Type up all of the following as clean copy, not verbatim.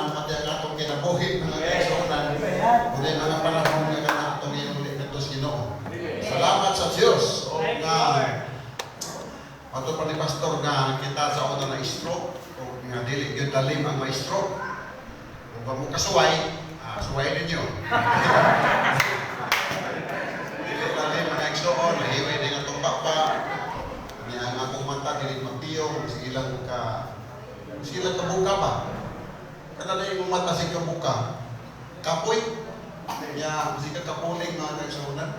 katigulangan, pati ang atong kinabuhi, mga kaigsuonan, ngunit mga panahon nga kana atong iuli ngadto sa Ginoo. Salamat sa Dios o nga ato pa ni pastor nga kita sa una na stroke o nga dili gyud lalim ang ma-stroke. Kung ba mo kasuway, suway ninyo. Dili lalim, mga igsoon, mahiway din atong baba. Niya ang akong mata dili mapiyong, sige lang kabuka ba. Kana na imong mata sige kabuka. Kapoy. Niya sige kapuling, mga kaigsuonan.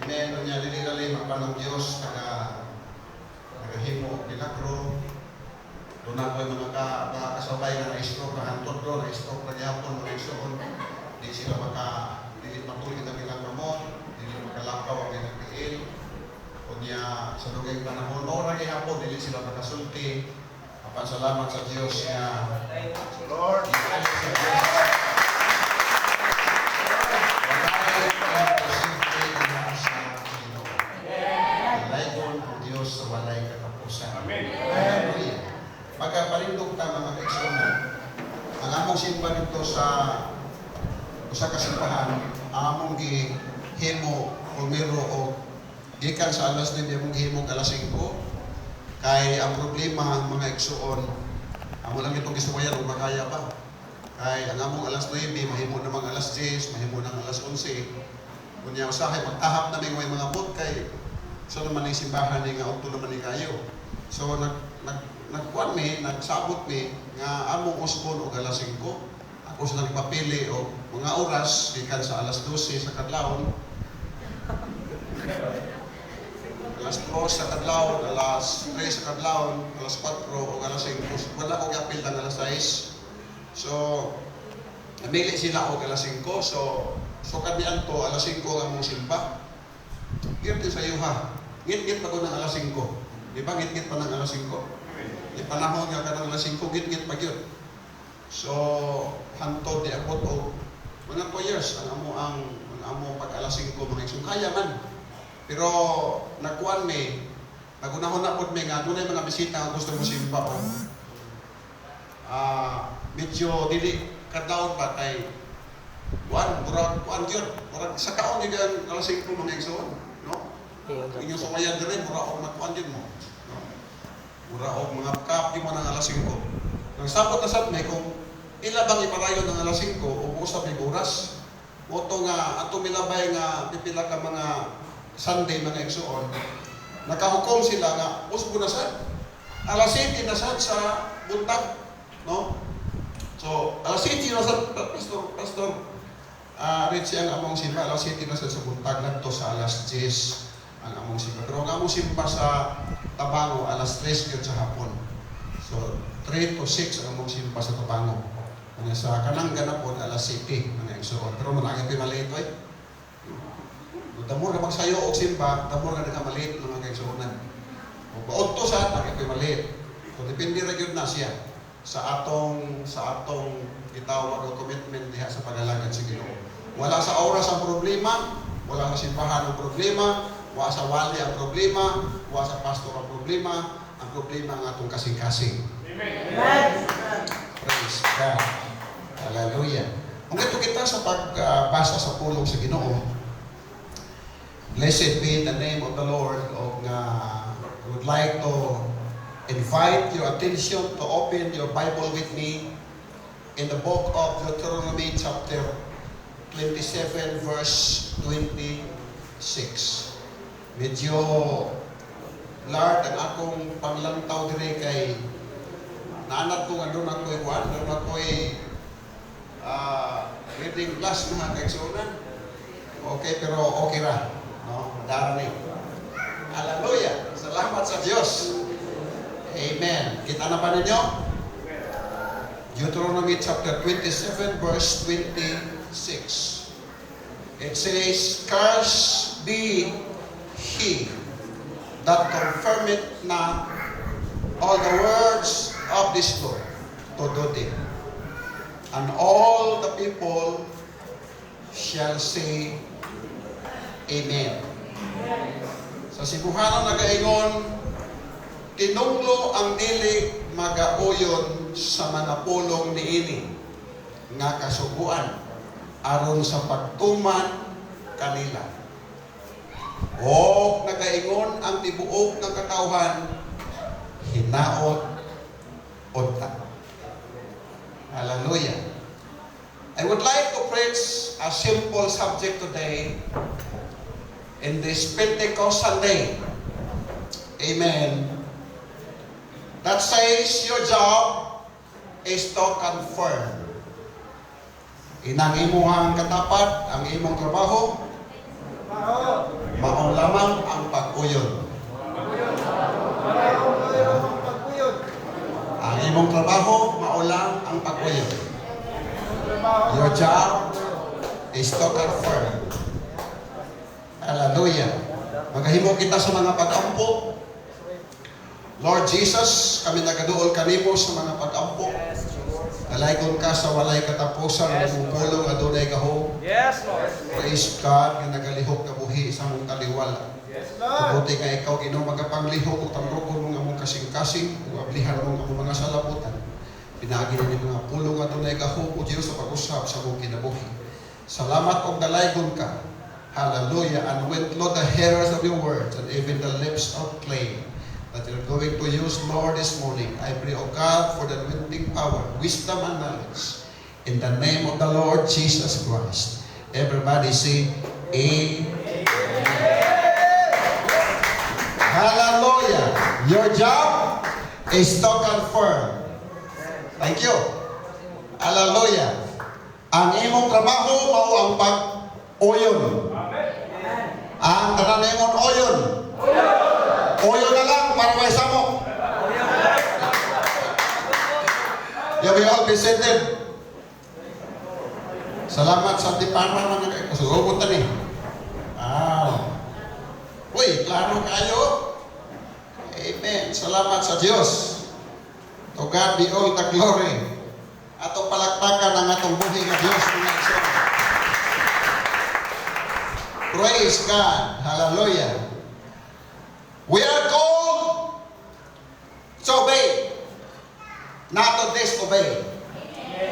Amen. Niya dili lalim ang panong Dios taga nagahimo milagro. Doon na ko'y mga kasabay nga na-stroke na hantod do, na-stroke na gyapon, mga igsoon. Di sila maka, dili matulid ang ilang kamot, dili makalakaw ang ilang tiil. Kunya sa dugay panahon, mao ra gihapon, dili sila makasulti. Apan salamat sa Dios nga Lord. Gikan sa Dios. Walay imposible diha sa Ginoo. Dalaygon ang Dios sa walay katapusan. Amen. Hallelujah. Magapalindog ta, mga kaigsuonan. Ang among simba dito sa usa ka simbahan, among gihimo primero o gikan sa alas 9, among gihimo alas 5 kay ang problema, mga igsuon, amo lang itong gisuwayan kung makaya pa. Kay ang among alas 9 mahimo namang alas 10, mahimo nang alas 11. Kunya usahay magtahap na may mga bot kay so naman ang simbahan ni nga udto naman ni kayo. So nag nag nagkuan mi, nagsabot mi nga among usbon og alas 5. Ako sa nagpapili og mga oras gikan sa alas 12 sa kadlawon, alas 2 sa kadlawon, alas 3 sa kadlawon, alas 4 o alas 5. Wala ko gapil ang alas 6. So, namili sila og alas 5. So kami anto alas 5 ang among simba. Ngit sa iyo ha. Ngit-ngit pa ko ng alas 5. Di ba ngit-ngit pa ng alas 5? Di panahon nga kanang alas 5, ngit-ngit pa gyud. So, hantod di abot og mga 2 years ang amo pag alas 5, mga igsoon, kaya man. Pero nagkuan mi, nagunahon na pod mi nga dunay mga bisita nga gusto mo simba o medyo dili kadlawon ba kay kuan murag kuan gyud, murag sa kaon gyud ang alas 5, mga igsoon, no? Inyong suwayan diri mura og magkuan gyud mo, no? Mura og mga kap mo ng alas 5. Nang sabot na sad mi kung ila bang iparayon ng alas 5 o usab may oras. Moto nga ato milabay nga pipila ka mga Sunday, mga igsoon, nakahukom sila nga usbo na sad. Alas 7 na sad sa buntag, no? So, alas 7 na sad, Pastor Richie, ang among simba, alas 7 na sad sa buntag, nagto sa alas 10 ang among simba. Pero ang among simba sa Tabango, alas 3 yun sa hapon. So, 3 to 6 ang among simba sa Tabango. Ano sa kanang ganapon, alas 7, mga igsoon. Pero malaki pa maliit, oy. The more ka magsayo og simba, the more ka nagkamaliit, mga kaigsuonan. O baot sa lagi pa maliit. So depende ra gyud na siya sa atong gitawag o commitment diha sa pag-alagad sa Ginoo. Wala sa oras ang problema, wala sa simbahan ang problema, wala sa wali ang problema, wala sa pastor ang problema ang atong kasing-kasing. Amen. Praise God. Hallelujah. Kung ito kita sa pagbasa sa pulong sa Ginoo, blessed be the name of the Lord. O nga I would like to invite your attention to open your Bible with me in the book of Deuteronomy chapter 27 verse 26. Medyo Lord, ang akong panglantaw dire kay naanad ko nga doon ako'y kuan, doon ako'y reading class, mga kaigsuonan. Okay, pero okay ra. No? Madara ni. Hallelujah! Salamat sa Diyos. Amen. Kita na ba ninyo? Deuteronomy chapter 27 verse 26. It says, "Curse be he that confirmeth not all the words of this law to do them. And all the people shall say, Amen." Sa Cebuano nagaingon, Tinunglo ang dili magauyon sa mga pulong niini nga kasuguan aron sa pagtuman kanila. Og nagaingon ang tibuok ng katawhan, "Hinaot unta." Hallelujah. I would like to preach a simple subject today in this Pentecost Sunday. Amen. That says your job is to confirm. Inang imuhang katapat, ang imong trabaho, mao lamang ang pag-uyon. Pag-uyon. Ang imong trabaho, mao lang ang pag-uyon. Your job is to confirm. Hallelujah. Maghimo kita sa mga pag-ampo. Lord Jesus, kami nagaduol kanimo sa mga pag-ampo. Dalaygon ka sa walay katapusan, imong pulong adunay gahom. Yes, Lord. Praise God nga nagalihok ka buhi sa among taliwala. Yes, Lord. Tuguti nga ikaw, Ginoo, magapanglihok ug tamrokon mo ang among kasing-kasing ug ablihan mo ang among mga salabutan. Pinaagi ni mga pulong adunay gahom, O Diyos, sa pag-usab sa among kinabuhi. Salamat og dalaygon ka. Hallelujah. Anoint, Lord, the hearers of your words and even the lips of clay that you're going to use, Lord, this morning. I pray, O God, for the anointing power, wisdom, and knowledge. In the name of the Lord Jesus Christ. Everybody say, Amen. Hallelujah. Your job is to confirm. Thank you. Hallelujah. Ang imong trabaho mao ang pag-uyon. Ang tanan ingon, "Uyon." Uyon na lang para may samok. You may all be seated. Salamat sa tipara mga kasulubot ni. Ah. Uy, klaro kayo. Amen. Salamat sa Diyos. To God be all the glory. Atong palakpakan ang atong buhi nga Diyos, mga igsoon. Praise God. Hallelujah. We are called to obey, not to disobey.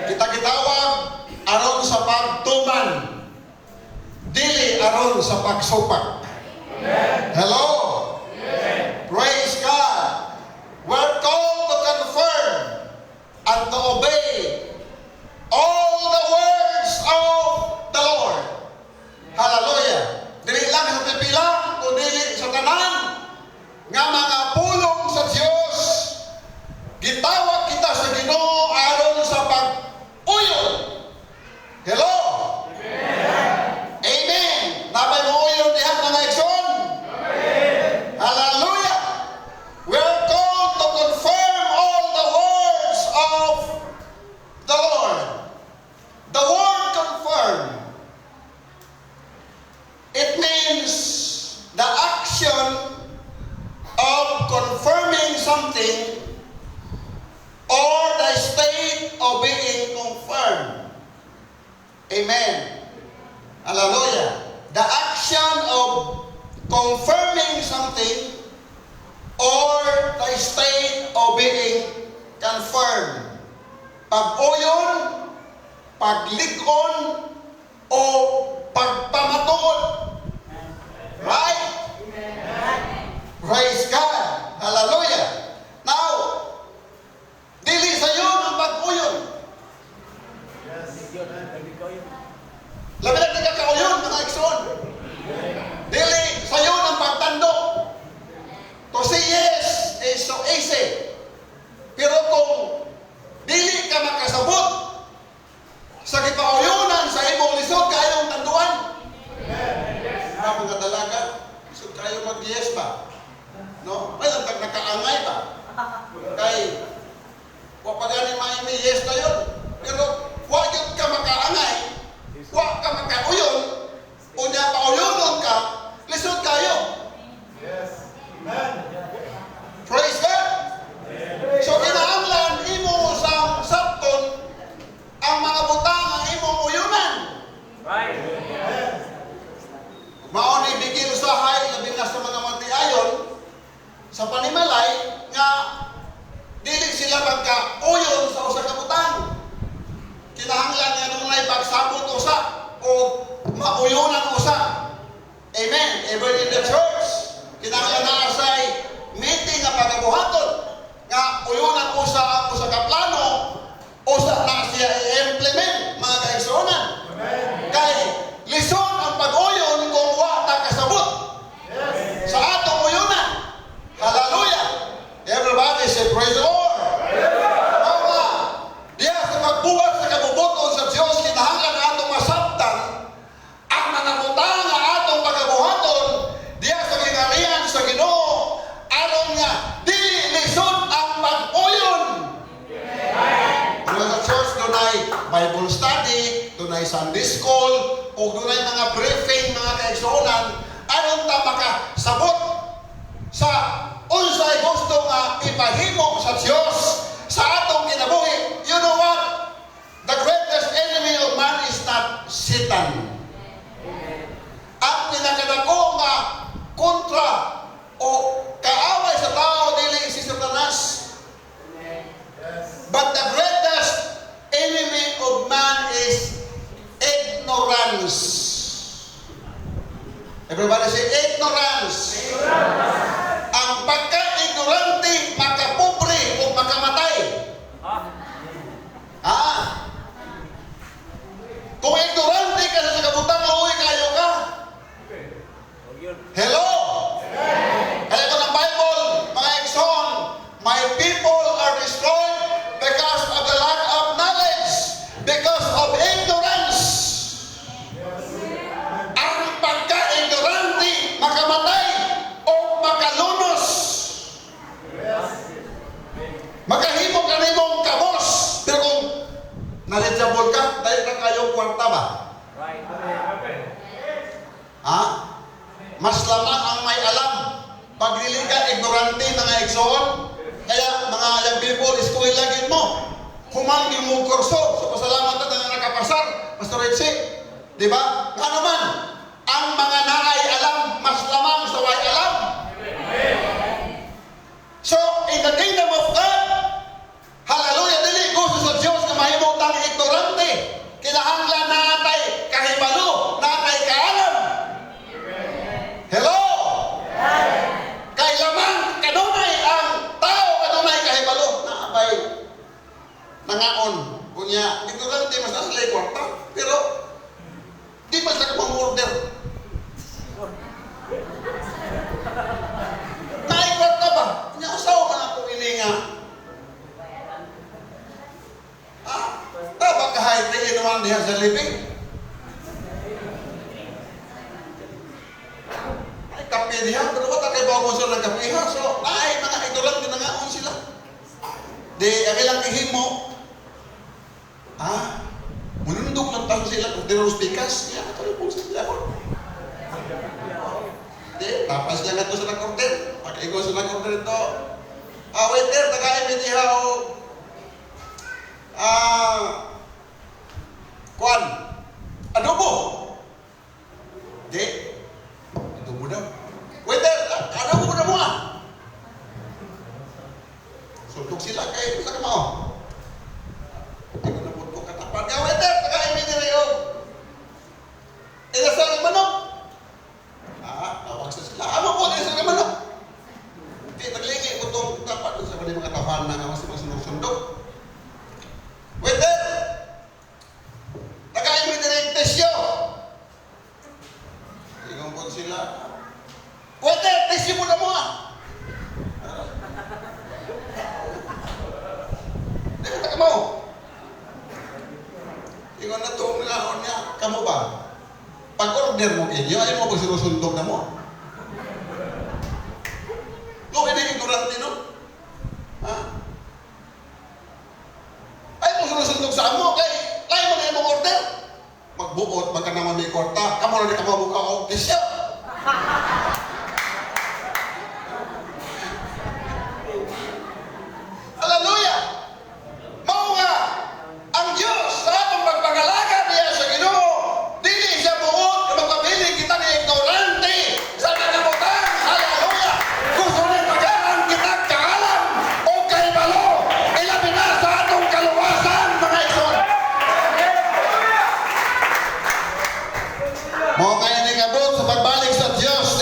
Kita gitawag aron sa pagtuman, dili aron sa pagsupak. Hello? Praise God. We're called to confirm and to obey all the words of the Lord. Hallelujah. Dili lang sa pipila, kundi sa tanan nga mga pulong sa Dios. Gitawag kita sa Ginoo aron sa pag-uyon. Hello? Amen. Naa bay mo-uyon diha, mga igsoon? Hallelujah. We are called to confirm all the words of the Lord. The word "confirm", it means the action of confirming something or the state of being confirmed. Amen. Hallelujah. The action of confirming something or the state of being confirmed. Pag-uyon, paglig-on, o pagpamatuod. Right? Praise God. Hallelujah. Now, dili sayon ang pag-uyon. Labi na ka kauyon, mga igsoon. Dili sayon ang pagtando. To say yes is so easy. Pero kung dili ka makasabot sa gipauyunan sa imong, lisod kayong tanduan. Mga mga dalaga, lisod kayo mag-yes ba? No? Ay, ang nakaangay ba? Kay, wa pa gani may yes na yun. Pero, wa gyud ka makaangay, wa ka makauyon, unya pauyonon ka, lisod kayo. Yes. Amen. Praise God! So kinahanglan imo sang sabton ang mga butang ang imong uyunan. Mao ni bigil usahay, labi na sa mga matiayon sa panimalay nga ang usa ka plano, usa na siya i-implement, mga kaigsuonan. Kay lisod ang pag-uyon kung wa ta kasabot sa atong uyunan. Hallelujah! Everybody say, "Praise the Lord." Mao nga, diya sa pagbuhat sa kabubuton sa Diyos, kinahanglan atong masabtan ang mga butang nga atong pagabuhaton diya sa gingharian sa Ginoo aron nga dili lisod ang pag-uyon. Ano sa church, dunay Bible study, dunay Sunday school, o dunay mga briefing, mga kaigsuonan, aron ta makasabot sa unsay gusto nga ipahimo sa Dios sa atong kinabuhi. You know what? The greatest enemy of man is not Satan. Ang pinakadako nga kontra o kaaway sa tao dili si Satanas. But the greatest enemy of man is ignorance. Everybody say ignorance. Ang pagka-ignorante, makapobre o makamatay. Ah. Kung ignorante ka sa kabutang, maluoy kaayo ka. Hello? Kaya ko ng Bible, mga igsoon, "My people are destroyed because of the lack of knowledge, because of ignorance." Ang pagka-ignorante, makamatay o makalunos. Makahimo ka nimong kabos, pero kung knowledgeable ka, dahil ka kayong kwarta ba? Right. Ha? Mas lamang ang may alam. Pag dili ka ignorante, mga igsoon, kaya mga young people, eskwela gyud mo. Human gyud mo kurso. So pasalamat na nga nakapasar, Pastor Ritchie. Di ba? Nga naman, ang mga naay alam, mas lamang sa way alam. So, in the kingdom of God, hallelujah, dili gusto sa Diyos na mahimo tang ignorante. Kinahanglan naa tay kahibalo, naa tay kaalam. Hello? Kay lamang kanunay ang tao kanunay kahibalo. Naa bay nangaon? Unya, ignorante, mas nasa sila kwarta. Pero, di man sila order. Naay kwarta ba? Unya, usawa man ako ini nga. Ah, taba ka high 3 in 1 diha sa living. Ay, kape diha, pero wala kay bago sila ng kape ha. So, ay, mga ignorante, nangaon sila. Di, ang ilang gihimo, ah, munundok lang tayo sila kung diros pikas. Ya, ito yung pulsa sila ko. Di, tapas lang ito sa nag-order. Pag-igo sa nag-order ito, "Ah, waiter, tagain mi diha o, ah, kuan, adobo." Di, adobo daw. "Waiter, ah, adobo na mo ah." Suntok sila kay sa kamao. Di ko na po katapan. "Nga waiter, tagain mi diri o inasal ng manok." Ah, tawag sa sila. "Amo po, inasal ng manok." Di, naglingi ko itong dapat sa mga mga tapan na nga mas mga sunod-sundok. "Waiter! Tagain mi diri tisyo." Ingon po sila. "Waiter, tisyo mo na mo ah." Di ko mo. Ingon na to, nga niya, "Kamo ba? Pag-order mo inyo, ay mo pag sinusundok na mo." No, hindi ignorante, no? Ha? Ay mo sinusundok sa amo, kay lain mo na imong order. Magbuot, magka naman may kwarta, kamo na di ka mabuka og tisyo. Hallelujah! Mao nga, ang Diyos sa atong pagpangalaga niya sa Ginoo, dili siya buot na magpabilin kita ni ignorante sa mga butang. Hallelujah! Gusto niya tagaan kita kaalam o kahibalo, ilabi na sa atong kaluwasan, mga igsoon. Mao kaya ni kabot sa pagbalik sa Diyos.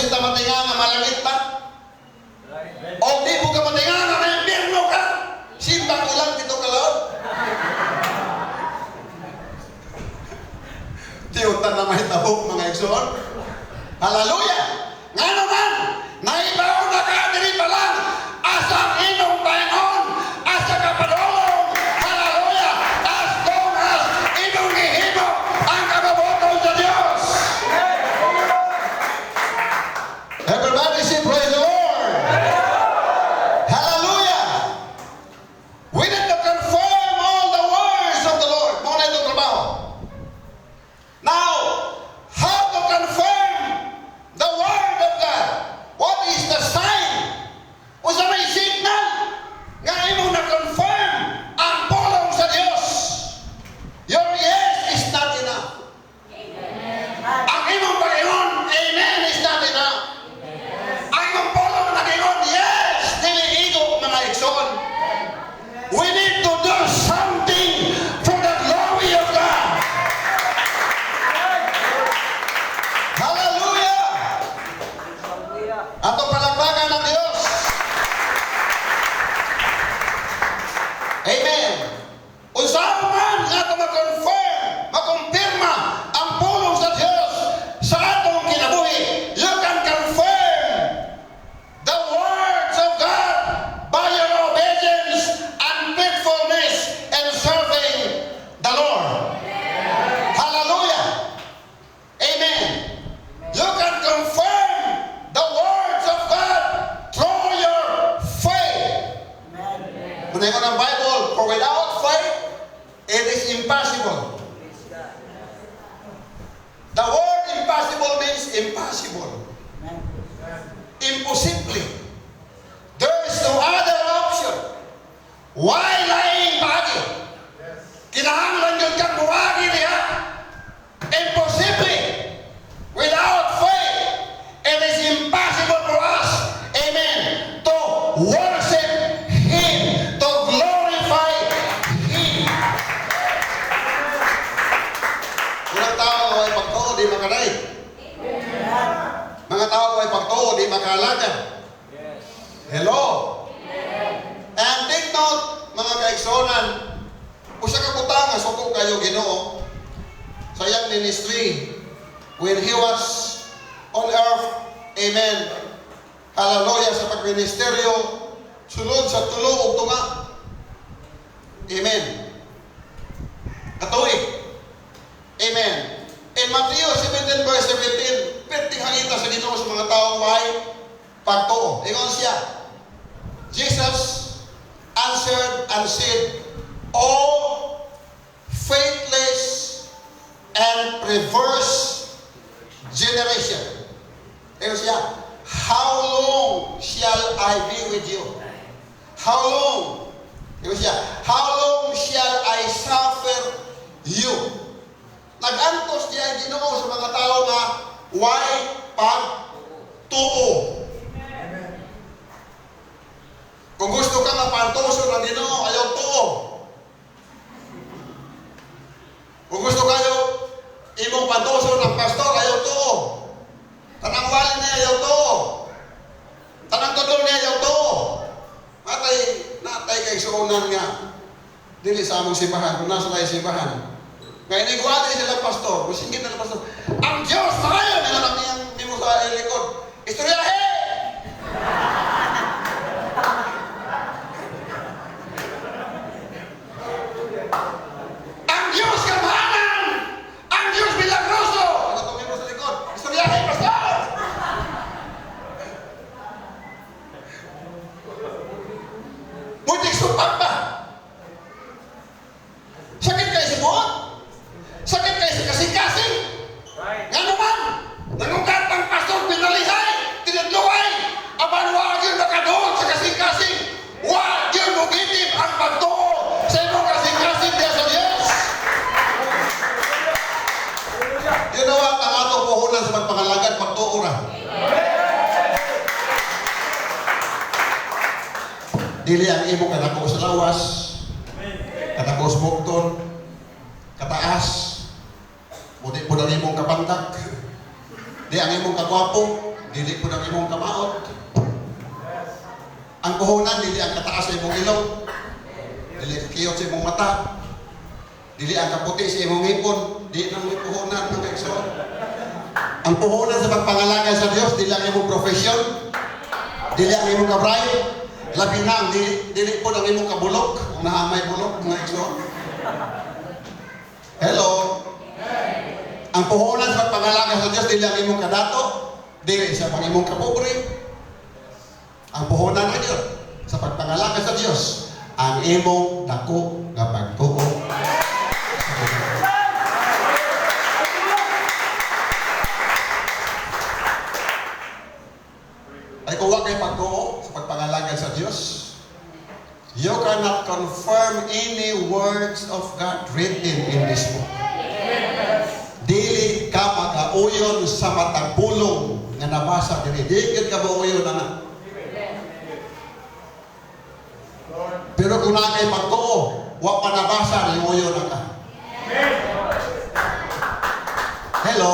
Hallelujah! Ngano man, naibaw na ka diri pa lang, asa ang imong paingon, asa ka padulong. Hallelujah! As long as imong gihimo ang kabubut-on sa Dios. Everybody say, "Praise the Lord." Hallelujah! We need to confirm all the words of the Lord. Mao na itong trabaho. Now, how to confirm the word of God? What is the sign? Unsa may signal nga imong na-confirm ang pulong sa Dios? Your yes is not enough. Ang imong pag-ingon, "Amen," is not enough. Ang imong pulong nag-ingon, "Yes," dili igo, mga igsoon. We need to do something for the glory of God. Hallelujah! Atong palakpakan ang Diyos. Amen. Unsa man nga ato ma-confirm, makumpirma ang pulong sa Diyos sa atong kinabuhi? You can confirm the words of God by your obedience and faithfulness in serving the Lord. Hallelujah. Amen. You can confirm the words of God through your faith. Muingon ang Bible, "For without faith, it is impossible." The word "impossible" means impossible. Impossibly. There is no other option. Way laing paagi? Kinahanglan gyud kang muagi diha. Imposible. Without faith, it is impossible for us, amen, to worship Him, to glorify Him. Unang tao ay pagtuo, di makadaig. Mga tao ay pagtuo, di makalagad. Hello? And take note, mga kaigsuonan, usa ka butang nga suko kaayo Ginoo sa iyang ministry when He was on earth, amen, hallelujah, sa pagministeryo, sulod sa 3 ug tunga, amen, katuig. Amen. In Matthew 17 verse 17, perting hangita sa Ginoo sa mga tao may pagtuo. Ingon siya, Jesus answered and said, "O faithless and perverse generation." Ingon siya, "How long shall I be with you? How long?" Ingon siya, "How long shall I suffer you?" Nag-antos diay ang Ginoo sa mga tao nga way pagtuo. Kung gusto ka nga paantoson ang Ginoo, ayaw tuo. Kung gusto kayo imong pantoson ang pastor, ayaw tuo. Tanang wali niya, ayaw tuo. Tanang tudol niya, ayaw tuo. Matay, natay kaigsuonan nga dili sa among simbahan, kung nasa tayo simbahan. Nga inigwali sila pastor, musingit na pastor. "Ang Diyos maayo," nila lang niyang nimo sa likod. "Istoryahe!" "Ang Diyos gamhanan! Ang Diyos milagroso!" Ano to nimo sa likod? "Istoryahe, pastor!" Muntik supak ba? Sakit kayo sa buot? Sakit kayo sa kasing-kasing? Nga naman, nangugat ang pastor, pinalihay, tinadluay, apan wa gyud makaduol sa kasing-kasing. Wa gyud mugitip ang pagtuo sa imong kasing-kasing diya sa Dios. You know what? Ang atong puhunan sa pagpangalagad, pagtuo ra. Dili ang imo kadako sa lawas, kadako sa bukton, kataas, mudi po ang imong kapandak, di ang imong kagwapo, dili po ang imong kamaot. Ang puhunan, dili ang kataas sa imong ilong, dili kiyot sa imong mata, dili ang kaputi sa imong ngipon, di nang may puhunan ng kaigsoon. Ang puhunan sa pagpangalagad sa Dios, dili ang imong profession, dili ang imong kabray, labi na ang dili, dili po ang imong kabulok, kung naa may bulok, mga igsoon. Hello? Ang puhunan sa pagpangalagad sa Dios, dili ang imong kadato, dili sa pang imong kapobre. Ang puhunan na Dios sa pagpangalagad sa Dios, ang imong dako nga pagtuo sa Ginoo. Ay kung wa kay pagtuo sa pagpangalagad sa Dios, you cannot confirm any words of God written in this book. Dili ka makauyon sa matag pulong nga nabasa diri. Dili gyud ka mauyon ana. Pero kung naa kay pagtuo, wa pa nabasa, niuyon na ka. Hello?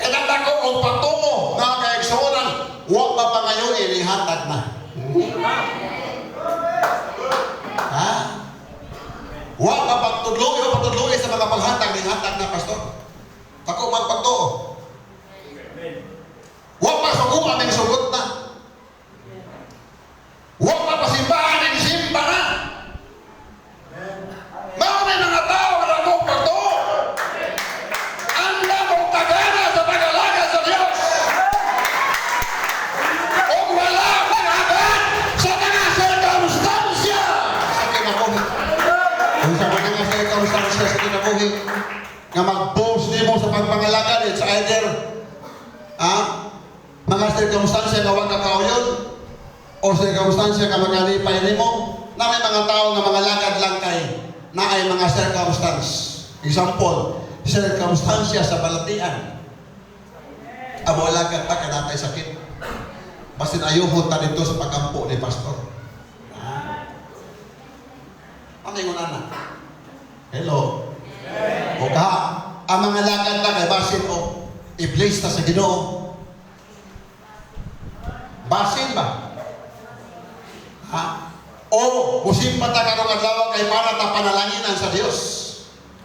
Kanang dako og pagtuo nga kaigsuonan, wa pa pangayo, inihatag na. Ha? Wa pa pagtudloy, wa pagtudloy sa mga paghatag, nihatag na, pastor. Dako magpagtuo. Wa pa suguan, ning sugot na. Wa pa pasimbahan, ning simba na. Mao na mga tao nga dako pagtuo. Andam og tagana sa pag-alagad sa Dios. Og wala pag-agad sa mga sirkumstansya sa kinabuhi. Kung sa mga sirkumstansya sa kinabuhi, nga mag-boast nimo sa pagpangalagad, it's either mga sirkumstansya nga wa ka kauyon o sirkumstansya nga makalipay nimo, na may mga tao nga mga lagad lang kay naay mga circumstance. Example, sirkumstansya sa balatian. Amo lagad ta kanatay sakit. Basin ayuhon ta dito sa pagampo ni pastor. Ah. Ano yung una? Hello? O ka, ang mga lagad ta kay basin o i-bless ta sa Ginoo. Basin ba? Ha? O musimba ta karong adlaw kay para ta panalanginan sa Dios.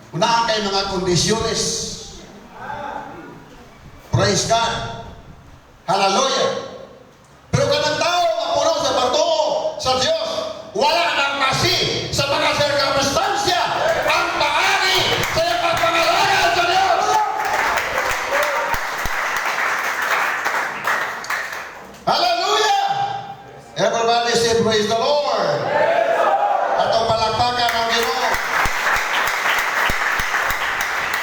Unaan kay mga kondisyones. Praise God. Hallelujah. Pero kanang tao nga puno sa pagtuo sa Dios, wala nang masi sa mga sirkumstansya ang paagi sa iyang pagpangalagad sa Dios. Hallelujah! Everybody say, "Praise the Lord." Atong palakpakan ang Ginoo.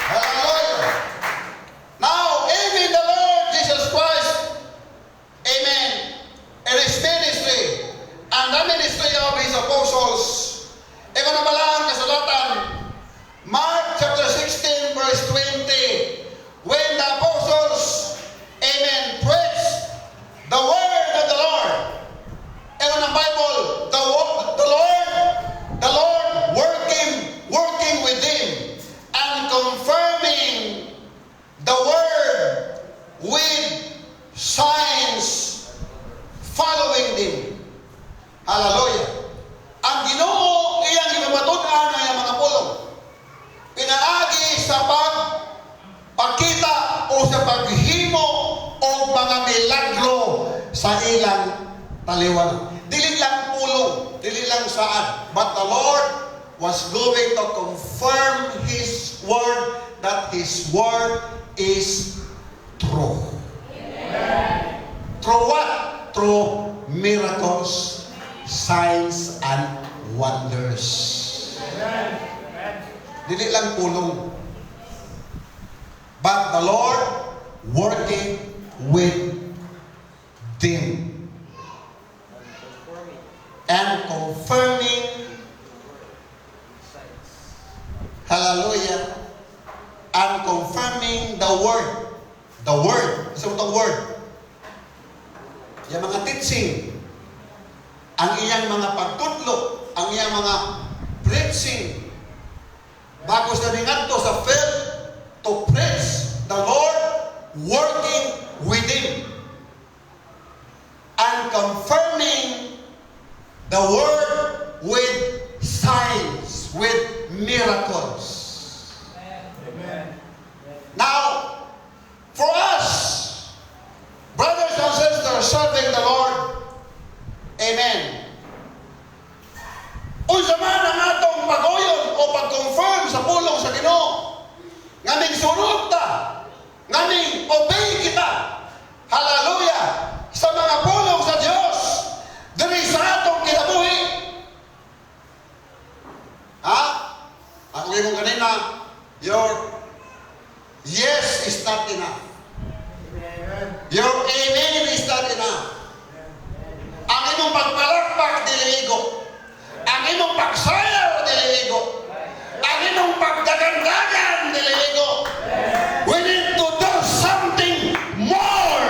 Hallelujah! Now, even the Lord Jesus Christ, amen, in His ministry and the ministry of His apostles, ikaw na pala ang kasulatan, Mark chapter 16, verse 20, when the apostles, amen, preached the word of the Lord, ingon ang Bible, the Lord working with them and confirming the word with signs following them. Hallelujah. Ang Ginoo iyang gipamatud-an ang iyang mga pulong. Pinaagi sa pagpakita o sa paghimo og mga milagro sa ilang taliwan. Dili lang pulong, dili lang saan, but the Lord was going to confirm His word, that His word is true. Through what? Through miracles, signs, and wonders. Dili lang pulong. But the Lord working with them and confirming, hallelujah, and confirming the word. The word. Isa itong word. Yung mga teaching, ang iyang mga pagtudlo, ang iyang mga preaching, bago sa ningadto sa field to preach, the Lord working with him and confirming the word with signs, with miracles. Amen. Now, Unsa man ang atong pag-uyon o pag-confirm sa pulong sa Ginoo? Nganing sunod ta, nganing obey kita. Hallelujah! Sa mga pulong sa Dios diri sa atong kinabuhi. Ha? Ako yung kanina, your yes is not enough. Your amen is not enough. Ang imong pagpalakpak, dili igo. Ang imong pagsayaw, dili igo. Ang imong pagdagandagan, dili igo. We need to do something more.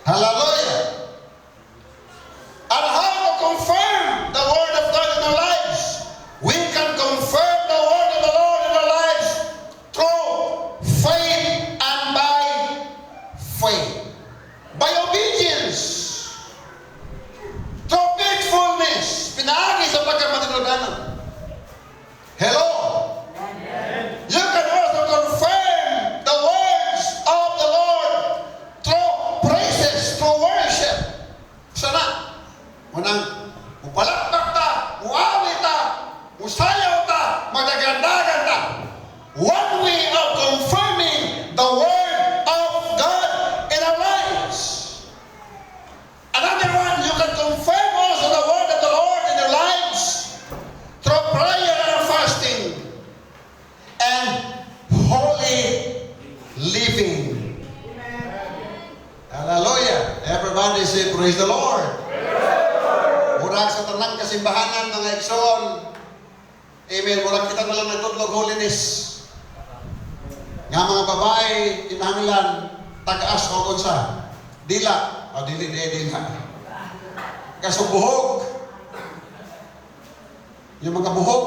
Hallelujah. And how to confirm the word of God in our lives? We can confirm the word of the Lord in our lives through faith and by faith. By obedience. Through faithfulness. Pinaagi sa pagkamatinudanan. Hello? You can also confirm the words of the Lord through praises, through worship. Sana. Unang, mupalakpak ta, muawit ta, musayaw ta, magdagandagan ta. One way of confirming the word of God in our lives. Another one, you can confirm also the word of the Lord in your lives through prayer and fasting and holy living. Hallelujah. Everybody say, "Praise the Lord." Murag sa tanang kasimbahanan, mga igsoon. Amen. Murag kita na lang nagtudlog holiness. Nga mga babae, kinahanglan, tagas o unsa. Dila. O dili, dili, dila. Kaso buhok. Yung mga buhok,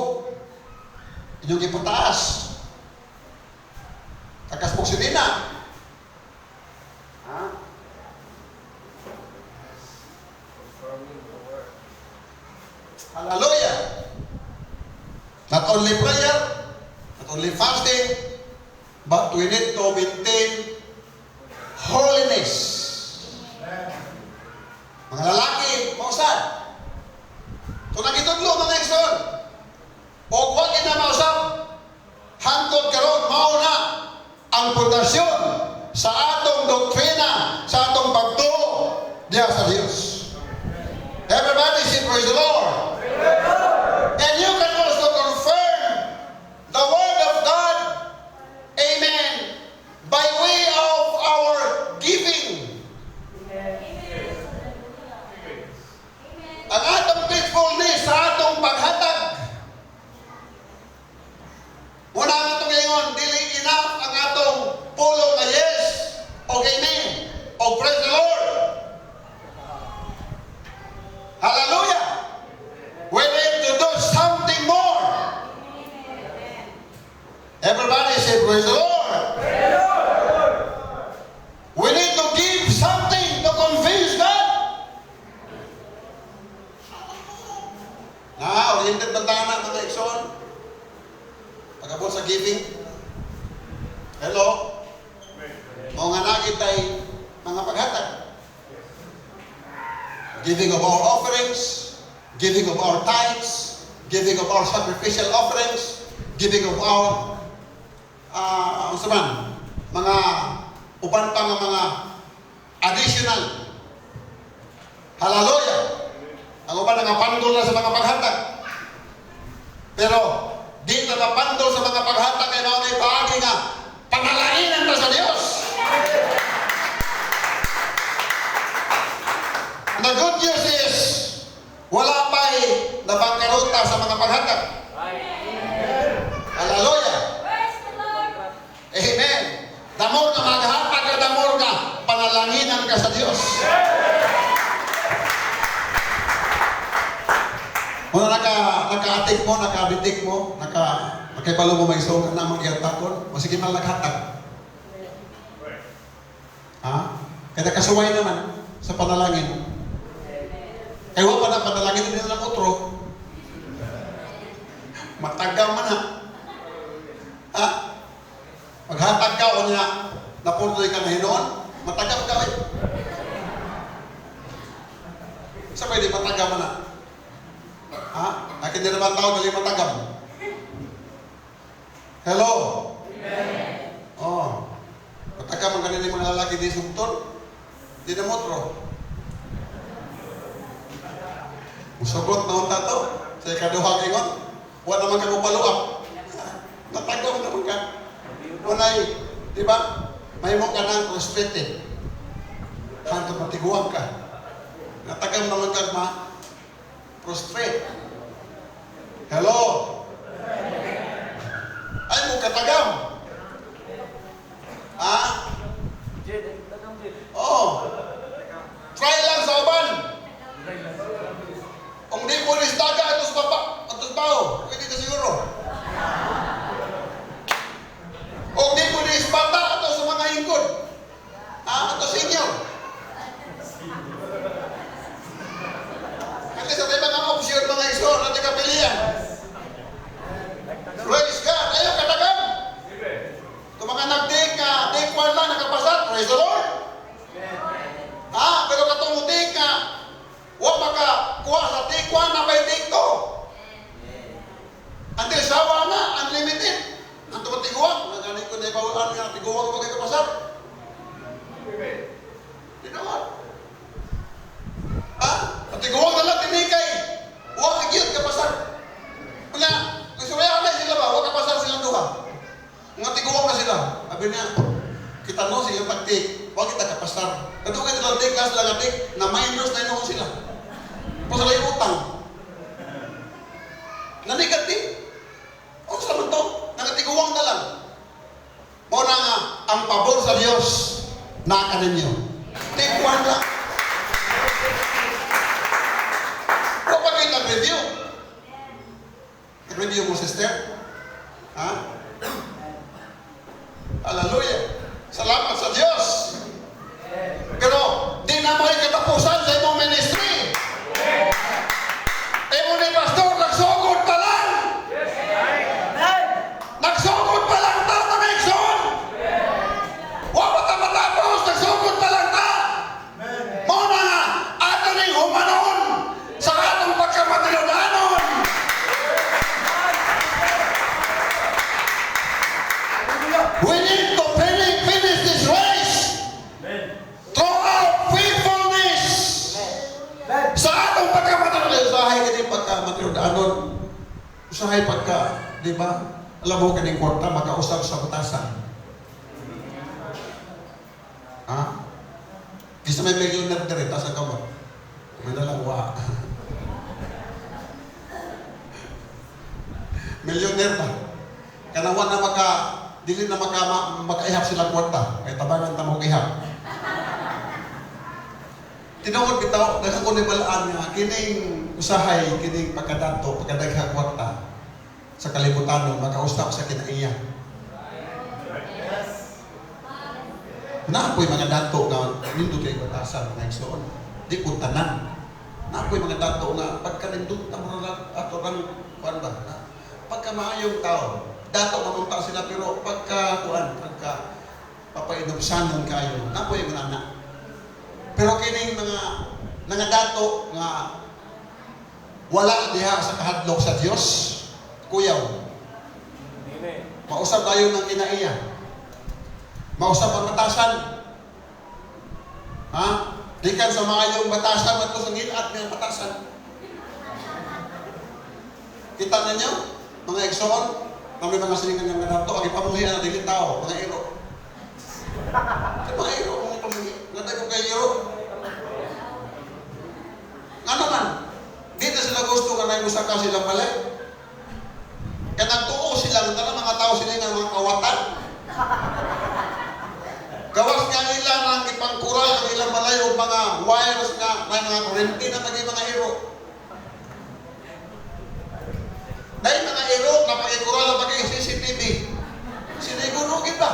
inyong ipataas. Tagas mo sinina. Ha? Confirming the word. Hallelujah. Not only prayer, not only fasting, but we need to maintain holiness. Mga lalaki, mausad. So nagitudlo, mga igsoon. O wag na mausap. Hangtod karon mao na ang pundasyon sa atong doktrina, sa atong pagtuo diha sa Dios. Everybody say, "Praise the Lord." And you can also confirm the word of God, amen, by way of our giving. Ang atong faithfulness sa atong paghatag. Una ang atong ngayon, dili enough ang atong pulong na yes o amen o praise the Lord. Hallelujah! We need to do something more. Everybody say, "Praise the Lord." We need to give something to convince God. Na, oriented ba tayo na, mga igsoon? Pag-abot sa giving. Hello? Mao nga nagit ay mga paghatag. Giving of our offerings, giving of our tithes, giving of our sacrificial offerings, giving of our unsa man, mga uban pa nga mga additional. Hallelujah! Ang uban nga pandol na sa mga paghatag. Pero di na mapandol sa mga paghatag kay mao nay paagi nga panalanginan ta sa Dios. The good news is wala pa'y nabangkaruta sa mga paghatag. Hallelujah! Amen. The more nga maghatag ka, the more nga panalanginan ka sa Dios. Muna naka-atik mo, naka-bitik mo, nakaibalo mo may ka na manggihatakon, masige man naghatag. Ha? Kaya kasuway naman sa panalangin. Kaya wa pa na panalangin, hindi na lang otro. Matagaw man ha. Ha? Maghatag ka o niya, napurdoy ka na hinoon, matagaw ka eh. Sa pwede matagam na. Ha? Akin din naman tao dali matagam. Hello? Oh. Matagam ang kanila mga lalaki di sugton. Di na motro. Musugot na unta to. Sa ikaduhang ingon. Wa naman ka mo up. Natagam naman ka. Unay, di ba? May mo ka ng respete. Hantod matiguang ka. Natagam naman ka ma prostrate. Hello? Ay mo katagam. Ha? Oh. Try lang sa uban. Kung di mo daga atos baba, atos bao, pwede ka siguro. Kung di mo bata atos sa mga hingkod. Ah, atos senior. Kasi sa mga opsyon mga igsoon at kapilian. Praise God. Ayaw katagam. Kung mga nag-take ka, take one lang, nakapasar, praise the Lord. Ah, pero katong take ka, wa maka kuha sa take one na may take two. Until sawa na, unlimited. Ang tumatiguan, nagani ko na ibawaan nga, tiguan ko kayo kapasar. Di naman. Ah, patiguan na lang, tinikay. Wa ka gyud kapasar. Nga, gusto mo na sila ba? Wa kapasar silang duha. Nga tiguan na sila. Sabi niya, kita no sila pagtik, wa kita kapasar. Kato kay silang take sila nga take, na minus na inuon sila. Kung sila yung utang. Nanigat din. O sa man to? Nangatiguang na lang. Mao na nga, ang pabor sa Dios naa kaninyo. Take one lang. Wa pa kayo nag-review. Nag-review mo, sister? Ha? Hallelujah. Salamat sa Diyos. Pero, di na may katapusan sa imong ministry. Imo ni pastor, nagsugod pa lang. Nagsugod pa lang ta, mga igsoon. Wa pa ta matapos, nagsugod pa lang ta. Mao na nga, ato ning humanon sa atong pagkamatinudanon. We need to finish this race throughout faithfulness. Sa atong pagkamatinudanon, usahay kini pagkamatinudanon. Usahay pagka, di ba? Alam mo kaning kwarta makausap sa batasan. Ha? Kisa may millionaire diri ta sa kamot. May dalang wa. Millionaire ba? Kanawan na maka dili na maka makaihap sila kwarta kay tabangan ta mo ihap. Tinuod bitaw daghan ko ni balaan nga kining usahay kining pagkadato pagkadaghang kwarta sa kalibutan makausap sa kinaiya. Naapoy mga dato nga nindot kay batasan mga igsoon. Di kun tanan. Naapoy mga dato nga pagkanindot na mo ato rang kuan ba? Pagka maayong tao, dato mamunta sila pero pagka kuan, pagka papainubsanon kayo, naapoy mga anak. Pero kining mga dato nga wala diha sa kahadlok sa Dios, kuyaw. Mausap tayo ng kinaiya. Mausap ang batasan. Ha? Dikan sa maayong batasan, ato sa ngilat nga batasan. Kita ninyo, mga igsoon, na may mga silingan ng mga dato, ang ipamuhi na dili tao, mga iro. Sa mga iro, mga ipamuhi. Natay ko kay iro. Ano man, dito sila gusto ka na yung usa ka silang balay. Kaya nagtuo sila, ng mga tao sila nga mga kawatan. Gawas nga nila ng ipangkural ang ilang balay o mga wires nga may mga kurente na maging mga iro. Dahil mga iro na pagikural na maging CCTV, siniguro ba?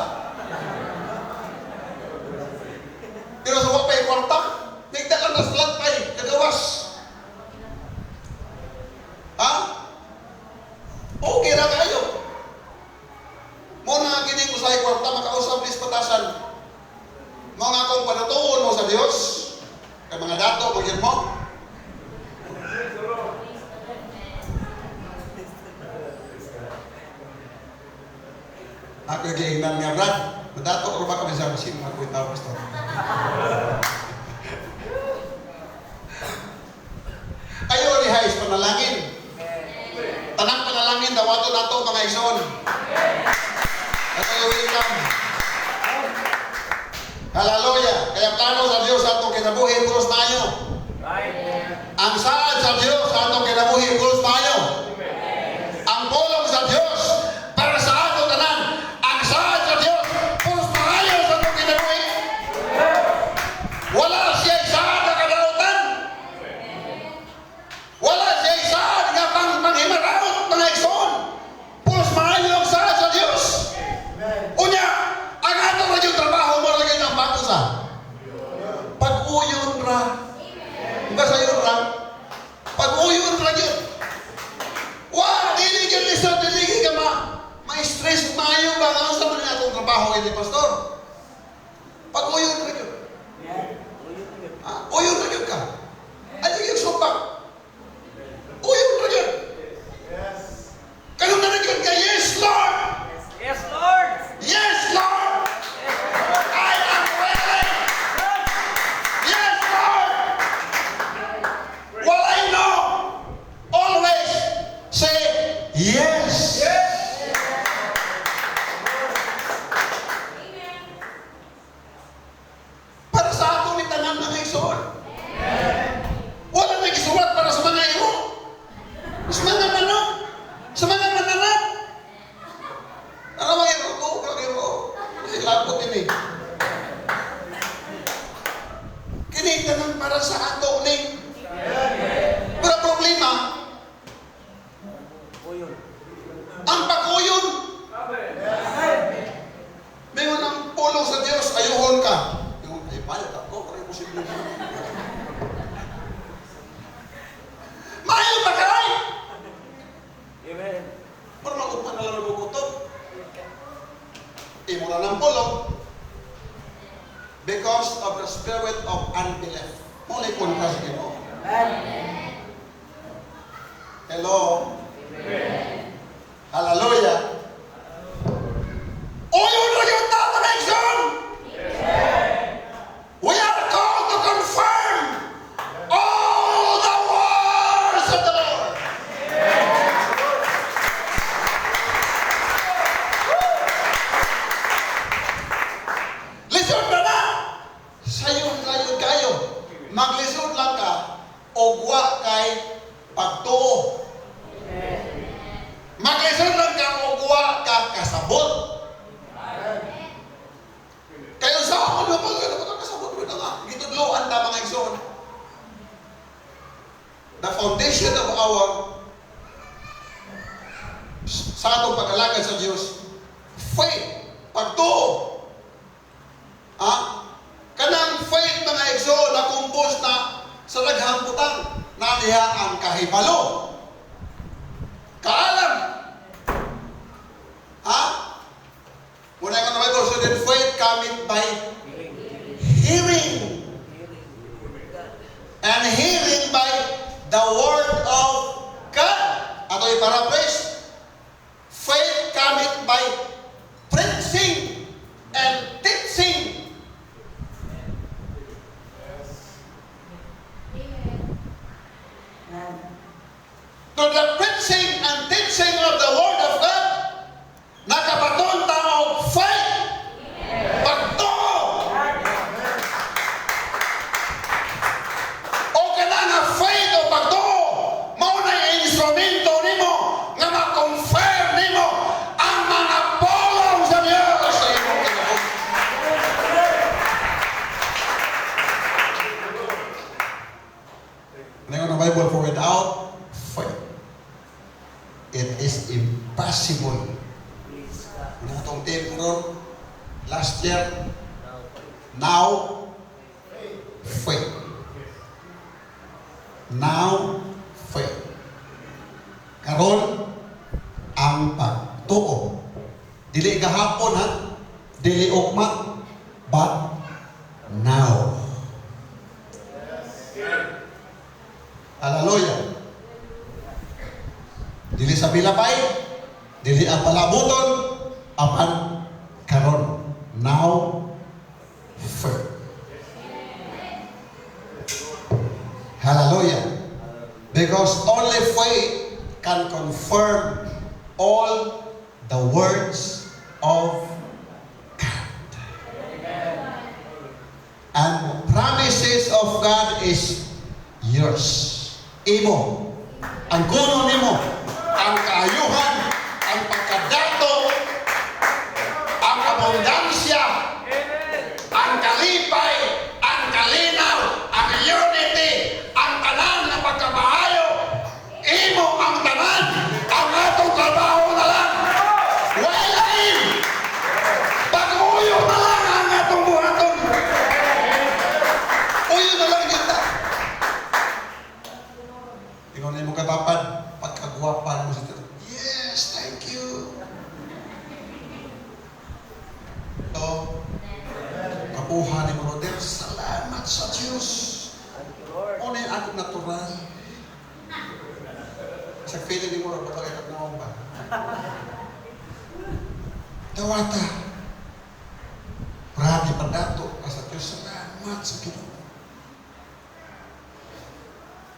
Pero sa wapay kwarta, nagda ka na sa lantay, kagawas. Ha? Okay ra kayo. Mo na kining usahay kwarta, makausap ni batasan. Mo nga kung panatuon mo sa Dios, kay mga dato, magyud mo, Ako giingnan nga, "Brad, madato ra ba kami sa sino nga kuwi tao, pastor?" Ayo ni is panalangin. Tanang panalangin dawato nato, mga igsoon. Ato welcome. Hallelujah. Kaya plano sa Dios sa atong kinabuhi pulos tayo. Ang saad sa Dios sa atong kinabuhi pulos tayo. Ang pulong sa Dios para sa ato tanan. Ang saad sa Dios pulos tayo sa atong kinabuhi. Wala siya saad nga kadautan. Wala siya saad nga pang panghimaraot, mga igsoon. Pulos maayo ang saad sa Dios. Unya, ang ato ra yung trabaho mo lagi ang bago sa pag-uyon ra. Ba sayo ra? Pag-uyon ra yun. Wa, dili gyud lisod, dili ka ma ma-stress, maayo ba nga sa man atong trabaho ini, pastor? Pag-uyon ra yun. Ah, uyon ra yun ka. Ayaw yung sumbak. Uyon ra yun. Kanong na yun ka, "Yes, Lord!" Yes, Lord! Yes, Lord! I am ready! Yes, Lord! Well, I know. Always say yes. Yes! Amen. Para sa ato ni tanan, mga igsoon. Wala na gisuwat para sa mga imo. Sa mga manok. Sa mga mananap. Ano mga iro ko? Mga iro. Kasi lapot ini. Kini tanan para sa ato ni. Pero ang problema, Uyon. Ang pag-uyon, may ang pulong sa Diyos, ayuhon ka. Yung, ay, payag ako, pero imposible na. Maayo pa kay! Amen. Pero mag-upan na lang nagugutom. Imo na ng pulong. Because of the spirit of unbelief. Muna kontra sa Ginoo. Hello? Hallelujah. Uyon ra yung ta, mga igsoon! We are called to confirm all the words of the Lord. Lisod na na! Sayon kayo kayo. Maglisod lang ka o wa kay pagtuo. Maglisod lang ka o wa ka kasabot. Kayo sa ako, di ba pag kasabot mo na nga? Gitudloan ta, mga igsoon. The foundation of our sa atong pag-alagad sa Diyos, faith, pagtuo. Ah, kanang faith, mga igsoon, na kumpos na sa daghang butang na niya ang kahibalo. Kaalam. Ha? Muna nga na Bible, so then faith cometh by hearing. And hearing by the word of God. Ato i-paraphrase. Faith cometh by preaching and teaching. Amen. To the preaching and teaching of the word of God, nakabaton ta og faith. Pagtuo. O kana nga faith o pagtuo, mao na instrumento nimo nga ma-confirm nimo ang mga pulong sa Dios sa imong kinabuhi. Ngayon ang Bible, for without faith, it is impossible. Please God. Ano itong team ron? Last year, now, faith. Now, faith. Karon, ang pagtuo. Dili gahapon ha, dili ugma, but now. Hallelujah. Dili sa pilapay, dili ang palabuton, apan Hallelujah. Because only faith can confirm all the words of God. And promises of God is yours. Imo. Ang kuno nimo, ang kaayuhan, ang pagkadato, ang abundansya, ang kalipay, ang kalinaw, ang unity, ang tanan nga pagkamaayo, imo ang tanan, ang atong trabaho na lang. Way lain. Pag-uyo na lang ang atong buhaton. Uyo na lang kita. Ikaw na imong katapad, pagkagwapan mo sa Diyos. Yes, thank you. So, kapuha ni brother, salamat sa Diyos. Thank you, Lord. Ano yung akong natural? Sa feeling ni mo, baka kay naong ba? Dawata. Grabe padato ka sa Diyos. Salamat sa Ginoo.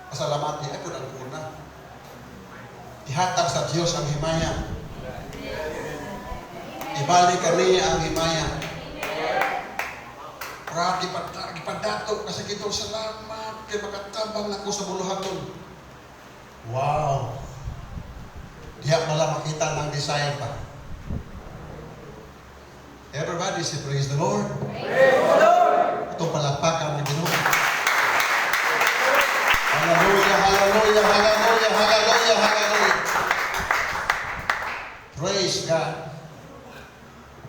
Pasalamati ay po ang kuna. Ihatag sa Diyos ang himaya. Ibalik kaniya ang himaya. Grabe padato ka sa Ginoo. Salamat kay makatabang nako sa buluhaton. Wow. Diha pala makita ng desire pa. Everybody say, "Praise the Lord." Praise the Lord. Ito palakpakan ng Ginoo. Hallelujah, hallelujah, hallelujah, hallelujah, hallelujah. Praise God.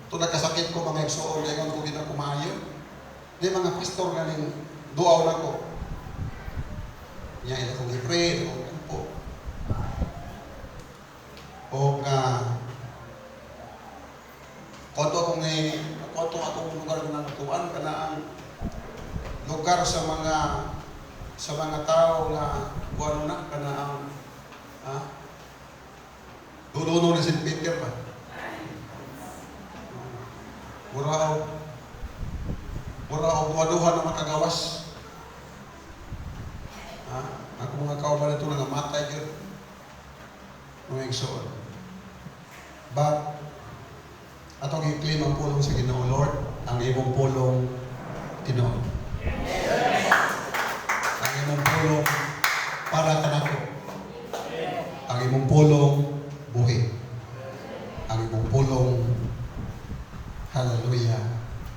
Ito nagkasakit ko, mga igsoon, ingon ko ginakumayo. Di mga pastor nga ning duaw na ko. Niya ila kong i-pray, ila kong kumpo. O nga kuanto akong lugar nga natuan kana ang lugar sa mga tao nga kuano na kana ang dulo ni St. Peter ba. Mura og duha-duha na makagawas. Ha? Ako mga kauban ito nga matay gyud. Mga igsoon. But atong i-claim ang pulong sa Ginoo. Lord, ang imong pulong tinuod. Ang imong pulong para kanako. Ang imong pulong buhi. Ang imong pulong, hallelujah,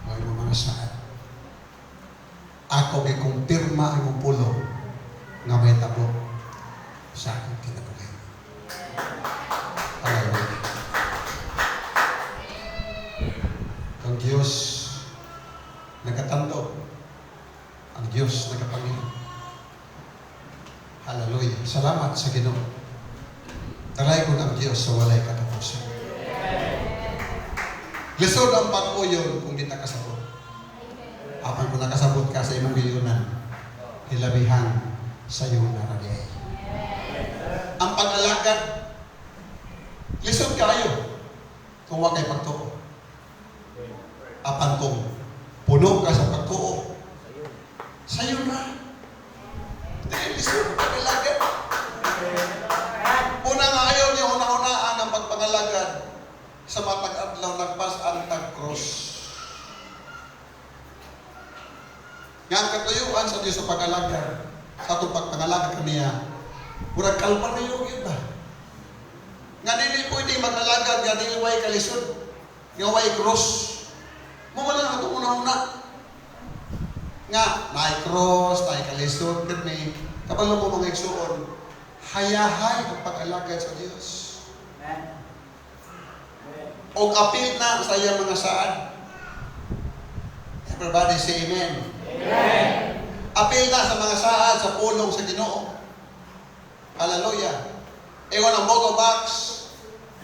ang imong mga saad. Ako gikumpirma ang imong pulong nga may tabo sa akong kinabuhi. Hallelujah. Ang Diyos nagkatando. Ang Diyos nagkapangil. Hallelujah. Salamat sa Ginoo. Dalaygon ang Diyos sa walay katapusan. Lisod ang pag-uyon kung di ta kasabot. Apan kung nakasabot ka sa imong giyunan, hilabihan sa iyong naradiay. Ang pag-alagad, lisod kayo kung wa kay pagtuo. Apan kung puno ka sa pagtuo, sayo na. Dili lisod ang pag-alagad. Una nga ayaw niya una-unaan ang pagpangalagad sa matag adlaw nagpas-an tag cross. Nga ang katuyuan sa Diyos sa pag-alagad, sa atong pagpangalagad kaniya, murag kalbaryo gyud ba? Nga dili pwede mag-alagad nga dili way kalisod, nga way cross. Mo man lang atong una-una. Nga naay cross, naay kalisod, kani kabalo mo, mga igsuon, hayahay ang pag-alagad sa Dios. Amen. Og apil na sa iyang mga saad. Everybody say amen. Amen. Apil na sa mga saad sa pulong sa Ginoo. Hallelujah. Ingon ang Book of Acts,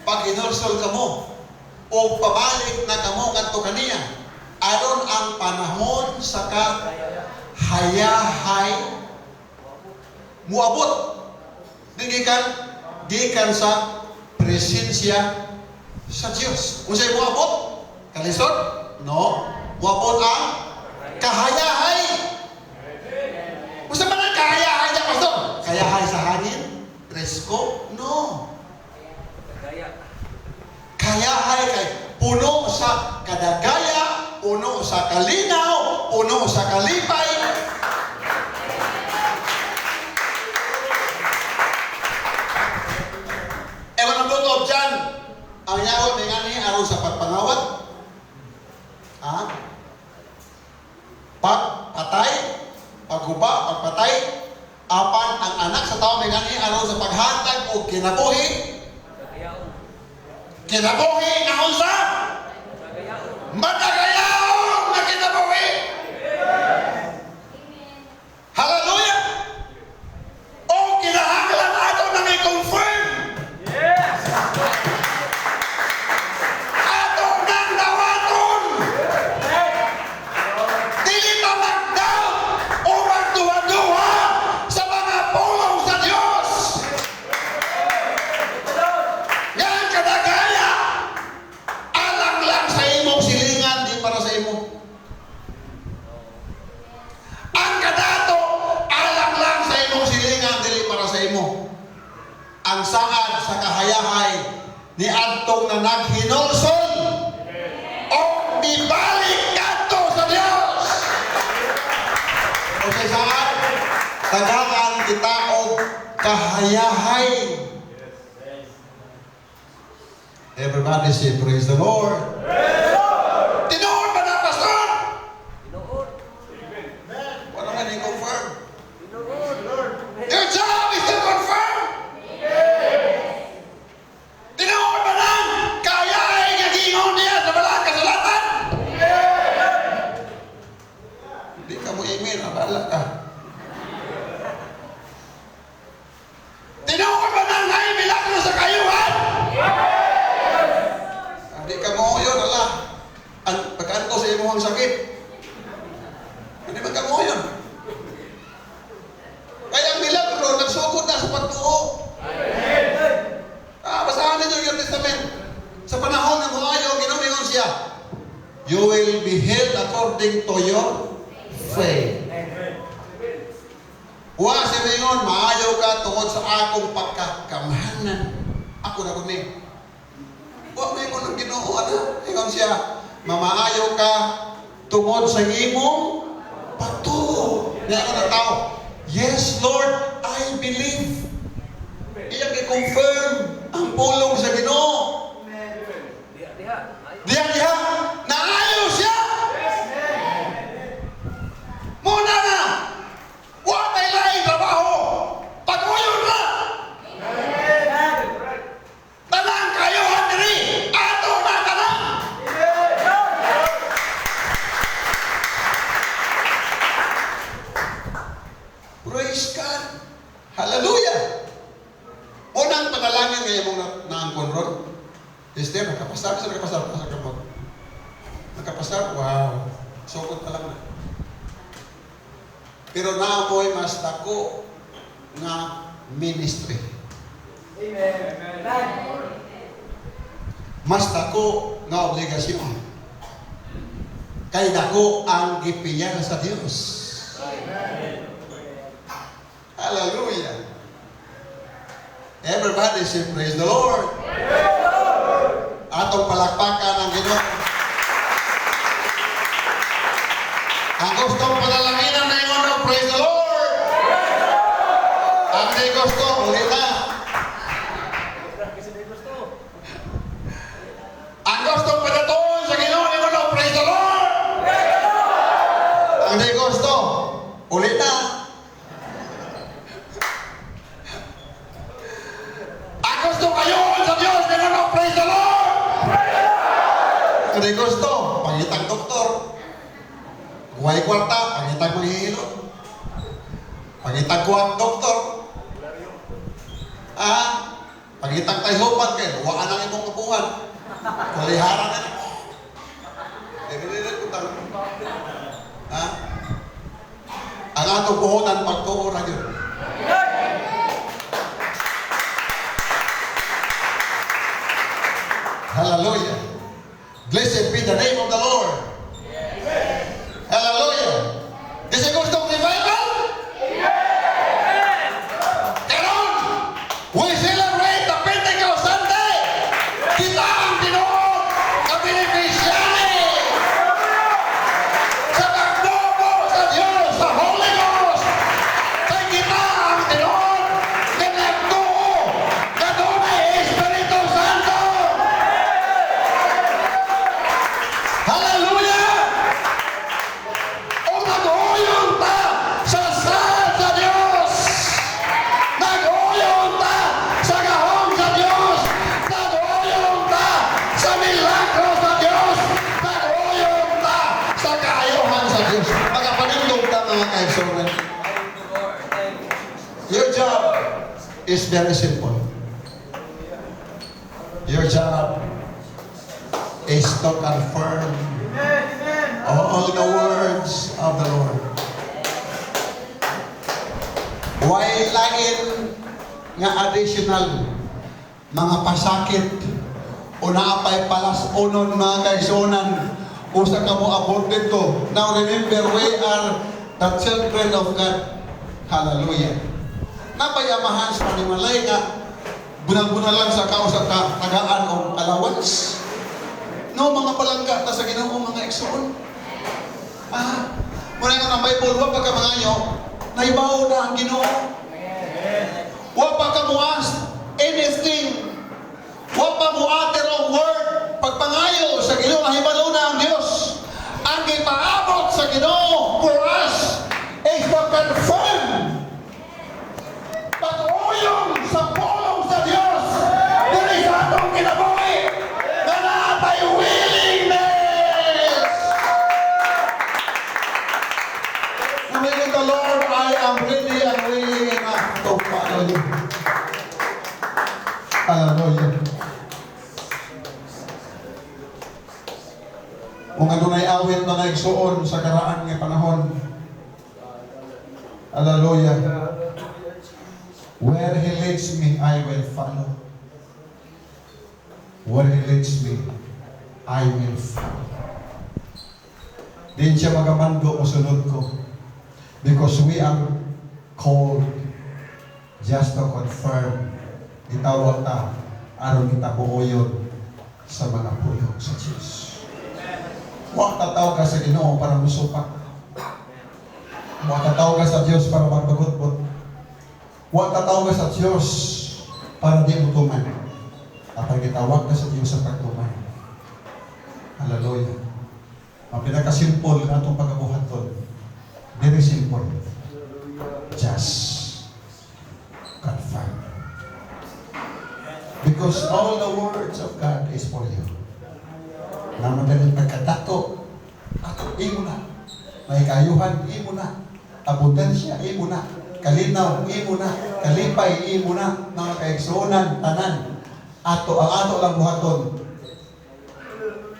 pag hinulsol kamo, o pabalik na kamo ngadto kaniya, aron ang panahon sa ka hayahay muabot. Di gikan sa presensya sa Dios. Unsay muabot? Kalisod? No. Muabot ang kahayahay. Unsa man ang kahayahay? sa kadagaya, puno sa kalinaw, puno sa kalipay. Ewan ang book of John, ang yawa may ngani aron sa pagpangawat. Ha? Pagpatay, paghuba, pagpatay, apan ang anak sa tao may ngani aron sa paghatag og kinabuhi. Kagayaon. Kinabuhi nga unsa? Kagayaon. Matagayaon na kinabuhi. Hallelujah! O kinahanglan ato nang i-confirm. Yes! Ato nang dawaton. Dili ta mag-doubt o magduha-duha sa mga pulong sa Dios. Nga ang kadagaya, alang lang sa imong silingan, di para sa imo. Ang kadato, alang lang sa imong silingan, dili para sa imo. Ang saad sa kahayahay ni adtong na naghinulsol o mibalik kadto sa Dios. O sa saad, tagaan kita og kahayahay. Everybody say, "Praise the Lord." Tinuod ba na, Pastor? Tinuod. Wala man i-confirm. Tinuod. Lord. Your job is to confirm. Tinuod ba nang kaya ay gagingon niya sa balang kasulatan? Di ka mo amen, abala ka. Tinuod ba nang ay milagro sa kayuhan? Hindi ka mo yun, ala. Ang pagkaanto sa imong sakit. Hindi man ka mo yun. Kaya ang milagro, nagsugod na sa pagtuo. Ah, basahan ninyo yung New Testament. Sa panahon ng Huayo, Ginoo siya, "You will be healed according to your faith." Wa siya mingon, "Maayo ka tungod sa akong pagkagamhanan. Ako na kuni." Wa mingon ang Ginoo ana. Ingon siya, "Mamaayo ka tungod sa imong pagtuo." Niya ako ng tao, "Yes, Lord, I believe." Iyang i-confirm ang pulong sa Ginoo. Diha, diha. Ayo. Diha diha, naayo siya. Muna na, wa tay laing trabaho. Pag-uyon na. Tanang kayuhan diri, ato na tanan. Praise God. Hallelujah. Unang panalangin nga imong naangkon ron. Sister, nakapasar sa nakapasar pasar ka mo. Nakapasar, wow. Sukot pa lang na. Pero naamoy mas dako nga ministry. Amen. Mas dako nga obligasyon. Kay dako ang gipiyar sa Dios. Hallelujah. Everybody say, "Praise the Lord." Atong palakpakan ang Ginoo. Ang gustong panalanginan na ingon og "Praise the Lord." Ang di gusto, uli na. Kasi di gusto. Ang gustong padatuon sa Ginoo ingon og "Praise the Lord." Ang di gusto, uli na. Ang gusto kayo sa Diyos, ingon og "Praise the Lord." Ang di gusto, pangitang doktor. Kung kwarta, pangitang manghihilot. Pangitang kuwang doktor. Ah, pangitang tayhopan kayo, wala nang imong kabuhan. Kulihara na. Dili kung tang. Ha? Ang atong puhunan pagtuo ra gyud. Hallelujah. Blessed be the name of the Lord. Hallelujah. Is it gustong revival? Karon, we celebrate the Pentecost Sunday. Kita ang tinuod na beneficiary. Your job is very simple. Your job is to confirm all the words of the Lord. Way lain nga additional mga pasakit o naa pay palas-unon, mga kaigsuonan, usa ka mo abot dito. Now remember, we are the children of God. Hallelujah. Naa pay amahan sa panimalay nga bunal-bunal lang sa kausa ka tagaan og allowance. No, mga palangga ta sa Ginoo, mga igsoon. Muna nga ang Bible, wa pa ka mangayo, nahibaw na ang Ginoo. Wa pa ka mo ask anything. Wa pa mo utter og word. Pagpangayo sa Ginoo, nahibalo na ang Dios. Ang gipaabot sa Ginoo for us is to confirm, pag-uyong sa pulong sa Dios diri sa atong kinabuhi nga naa tay willingness. Amen. The Lord, I am ready and willing enough to follow you. Hallelujah. Kung adunay awit, mga igsuon, sa karaan nga panahon. Hallelujah. Where He leads me, I will follow. Where He leads me, I will follow. Diin siya magamando, musunod ko. Because we are called just to confirm. Gitawag ta aron kita buoyon sa mga pulong sa Diyos. Wa ta tawag sa Ginoo para musupak. Wa ta tawag sa Diyos para magbagutbot. Wa ta tawag sa Diyos para di mo tuman. Apan gitawag ka sa Diyos sa pagtuman. Hallelujah. Ang pinakasimple nga atong pagabuhaton. Very simple. Just confirm. Because all the words of God is for you. Naman pagkadako, ako, imo na. May kayuhan, imo na. Abundansya, imo na. Kalinaw, imo na. Kalipay, imo na. Mga kaigsuonan, tanan. Ato, ang ato lang buhaton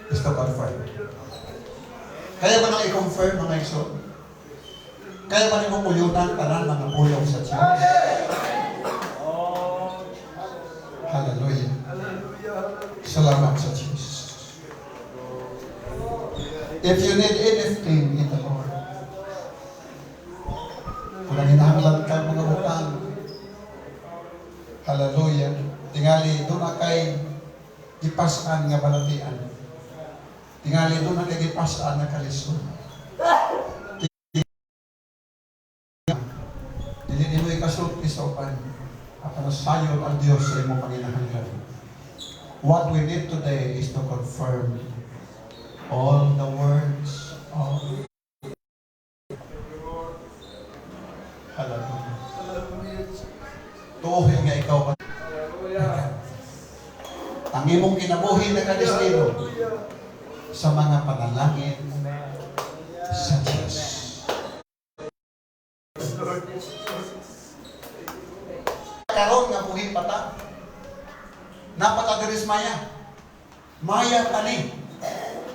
is to confirm. Kaya ba nang i-confirm, mga igsoon? Kaya ba nimo uyunan tanan mga pulong sa Diyos? Hallelujah. Salamat sa Diyos. If you need anything in the Lord, kung nanginahanglan ka mga butang, hallelujah, tingali duna kay gipas-an nga balatian. Tingali duna kay gipas-an nga kalisod. Dili nimo ikasulti sa uban, apan sayon ang Dios sa imong panginahanglan. What we need today is to confirm all the words of. Hallelujah. Tuohi nga ikaw ba? Ang imong kinabuhi nakadestino sa mga panalangin sa Diyos. Karon nga buhi pa ta. Naa pa ta diri sa Maya. Maya pa ni.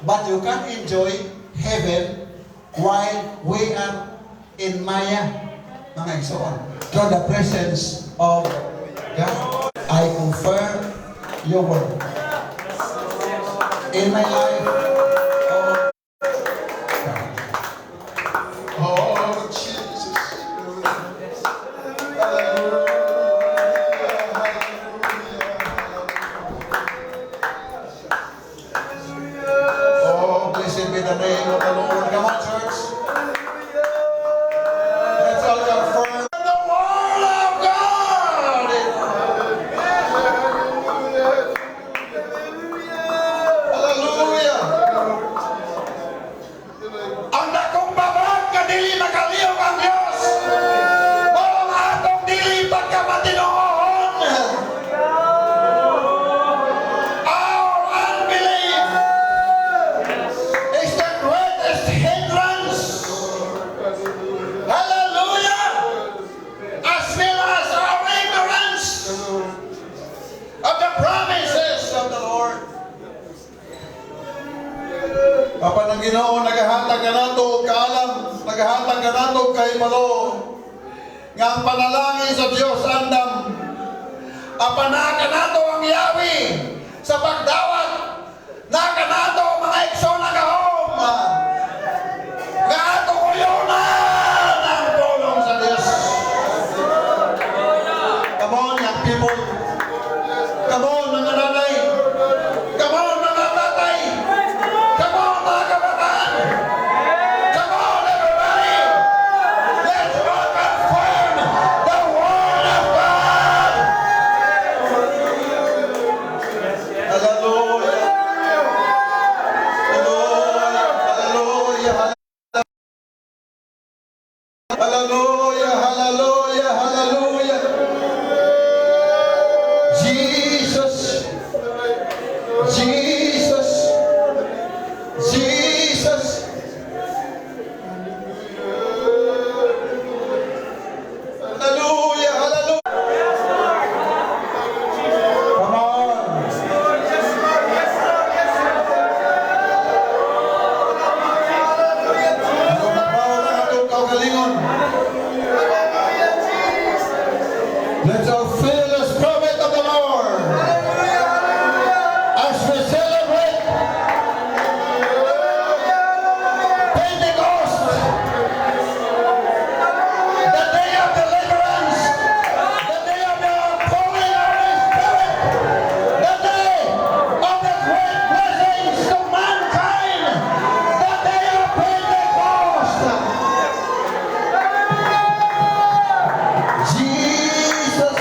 But you can enjoy heaven while we are in Maya, mga igsoon. Through the presence of God. I confirm your word in my life. Oh, God. Oh, Jesus. Hallelujah. Hallelujah. Oh, blessed be the name of the Lord. Come on, church. Let's all confirm the word of God. Hallelujah. Ang dakong babag nga dili makalihok ang Dios. Mao ang atong dili pagkamatinuohon. Our unbelief is the greatest hindrance. Hallelujah! As well the promises of the Lord. Apan ang Ginoo nagahatag kanato og kaalam, nagahatag kanato og kahibalo nga ang panalangin sa Dios andam. Apan naa kanato ang yawi sa pagdawat. Naa kanato ang mga igsoon nga gahom nga atong uyunan ang pulong sa Dios. Come on, young people. Come on, mga nanay. Come on, mga tatay. Come on, mga kabataan. Come on, everybody. Let's all confirm the Word of God. Hallelujah. Hallelujah. Hallelujah. Hallelujah. Hallelujah. Jesus. Jesus. Jesus. Hallelujah. Hallelujah. Come on. Ano ang atong kaugalingon? Let's all feel the Spirit of the Lord as we celebrate Pentecost, the day of deliverance, the day of the outpouring of the Spirit, the day of the great blessings to mankind, the day of Pentecost. Jesus.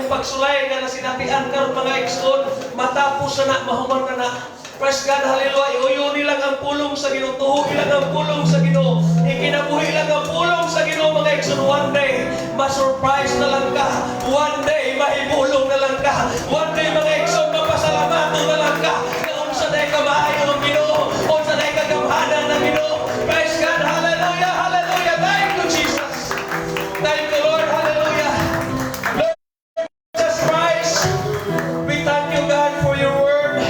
imong pagsulay nga nasinatian karon, mga igsoon, matapos na na, mahuman na na. Praise God, hallelujah. Iuyo nilang ang pulong sa Ginoo, tuho lang ang pulong sa Ginoo. Ikinabuhi lang ang pulong sa Ginoo, mga igsoon. One day, ma-surprise na lang ka. One day, mahibulong na lang ka. One day, mga igsoon, mapasalamato na lang ka. Nga unsa day ka maayo ang Ginoo, unsa day ka gamhanan ang Ginoo. Praise God, hallelujah, hallelujah. Thank you, Jesus. Thank you, Lord, hallelujah. Lord Jesus Christ, we thank you, God, for your word.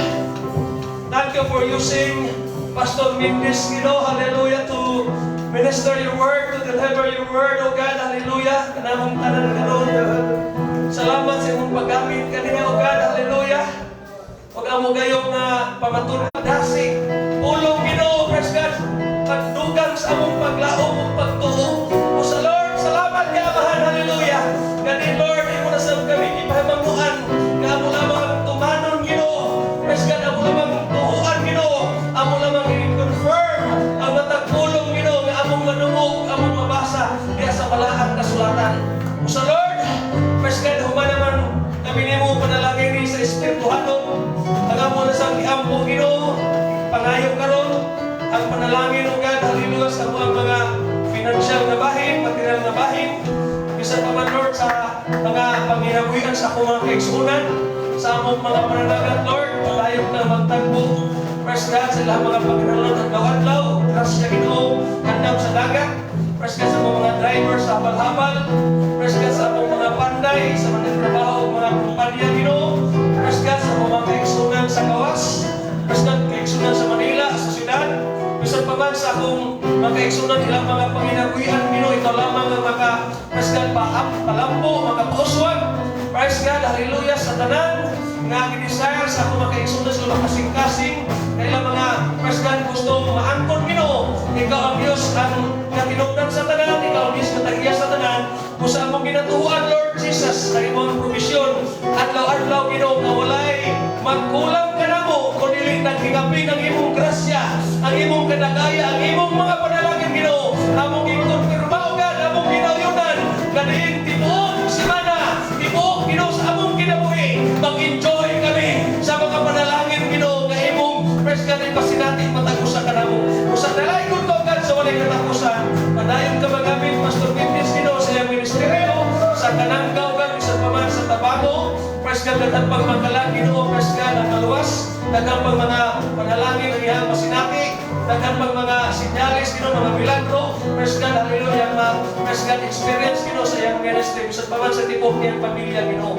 Thank you for using Pastor Mendez, hallelujah, to minister your word, to deliver your word, oh God, hallelujah. Kanamong tanan karon. Salamat sa imong paggamit kaniya, oh God, hallelujah. Ug amo gayong nga pamatud dasi. Pulong Ginoo, praise God. Pagdugang sa among paglaom ug pagtuo. O sa Lord, salamat kay Amahan, hallelujah. Gani, Lord, imo na sab kami gipahimanguan nga amo lamang ang tumanon, Ginoo. Praise God, amo lamang tuhuan, Ginoo. Amo lamang i-confirm ang matag pulong, Ginoo, nga among madungog, among mabasa diha sa balaang kasulatan. O sa Lord, praise God, human naman kami nimo panalangin ni sa Espirituhanon. Ang amo na sa giampo, Ginoo, pangayo karon ang panalangin, o God, hallelujah, sa among mga financial na bahin, material na bahin, bisan pa man, Lord, sa mga panginabuhian sa akong mga kaigsuonan, sa among mga pananagat, Lord, padayon na magtagbo. Praise God, sa ilang mga pagkinahanglan adlaw-adlaw, grasya, Ginoo, andam sa dagat. Praise God sa among mga driver sa habal-habal. Praise God sa among mga panday, sa mga trabaho, mga kumpanya, Ginoo. Praise God sa among mga kaigsuonan sa gawas. Praise God, kaigsuonan sa Manila, sa syudad. Bisan pa man sa akong mga kaigsuonan, ilang mga panginabuhian, Ginoo, ikaw lamang ang maka, praise God, palambo, makapauswag. Praise God, hallelujah, sa tanan nga gi-desire sa akong mga kaigsuonan sa mga kasing-kasing, kailang mga, praise God, gusto maangkon, Ginoo. Ikaw ang Diyos ang katinugdan sa tanan, ikaw ang Diyos nga tag-iya sa tanan. Kung sa among ginatuhuan, Lord Jesus, sa imong provision, adlaw-adlaw, Ginoo, nga walay magkulang kanamo kung dili naghingapin ang imong grasya, ang imong kadagaya, ang imong mga panalangin, Ginoo. Among i-confirma, o God, among ginauyunan, kaniing tibuok semana, tibuok, Ginoo, sa among kinabuhi, mag-enjoy kami sa mga panalangin, Ginoo, nga imong, praise God, ipasinati matag usa kanamo. Usa dalaygon ko, God, sa walay katapusan, padayon ka magamit, Pastor Mendez, Ginoo, sa iyang ministeryo, sa Kananggaw, God, bisan pa man sa Tabaco. Praise God, daghan pang mga Ginoo, praise God, ang kaluwas, daghan pang mga panalangin ang iyang masinati, daghan pang mga sinyalis, Ginoo, mga milagro, praise God, hallelujah, mga, praise God, experience, Ginoo, sa iyang ministry, bisan pa man sa tibuok niyang pamilya, Ginoo.